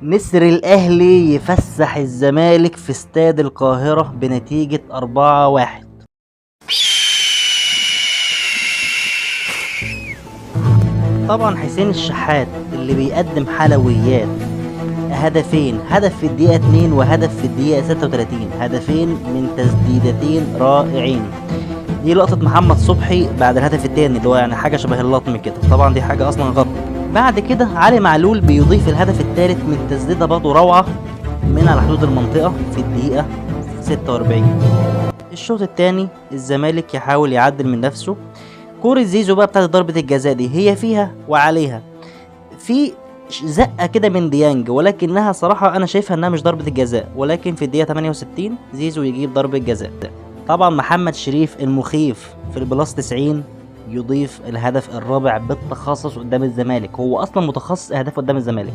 نسر الأهلي يفسح الزمالك في استاد القاهرة بنتيجة 4-1. طبعا حسين الشحات اللي بيقدم حلويات، هدفين، هدف في الدقيقة 2 وهدف في الدقيقة 36، هدفين من تسديدتين رائعين. دي لقطة محمد صبحي بعد الهدف الثاني اللي هو يعني حاجة شبه اللطم كده، طبعا دي حاجة أصلا غلط. بعد كده علي معلول بيضيف الهدف الثالث من تسديدة برضه روعة من على حدود المنطقة في الدقيقة 46. الشوط الثاني الزمالك يحاول يعدل من نفسه. كورة زيزو بقى بتاعت ضربة الجزاء دي هي فيها وعليها، في زقة كده من ديانج، ولكنها صراحة أنا شايفها إنها مش ضربة الجزاء، ولكن في الدقيقة 68 زيزو يجيب ضربة جزاء. طبعا محمد شريف المخيف في ال plus 90 يضيف الهدف الرابع بالتخصص قدام الزمالك، هو أصلا متخصص أهداف قدام الزمالك.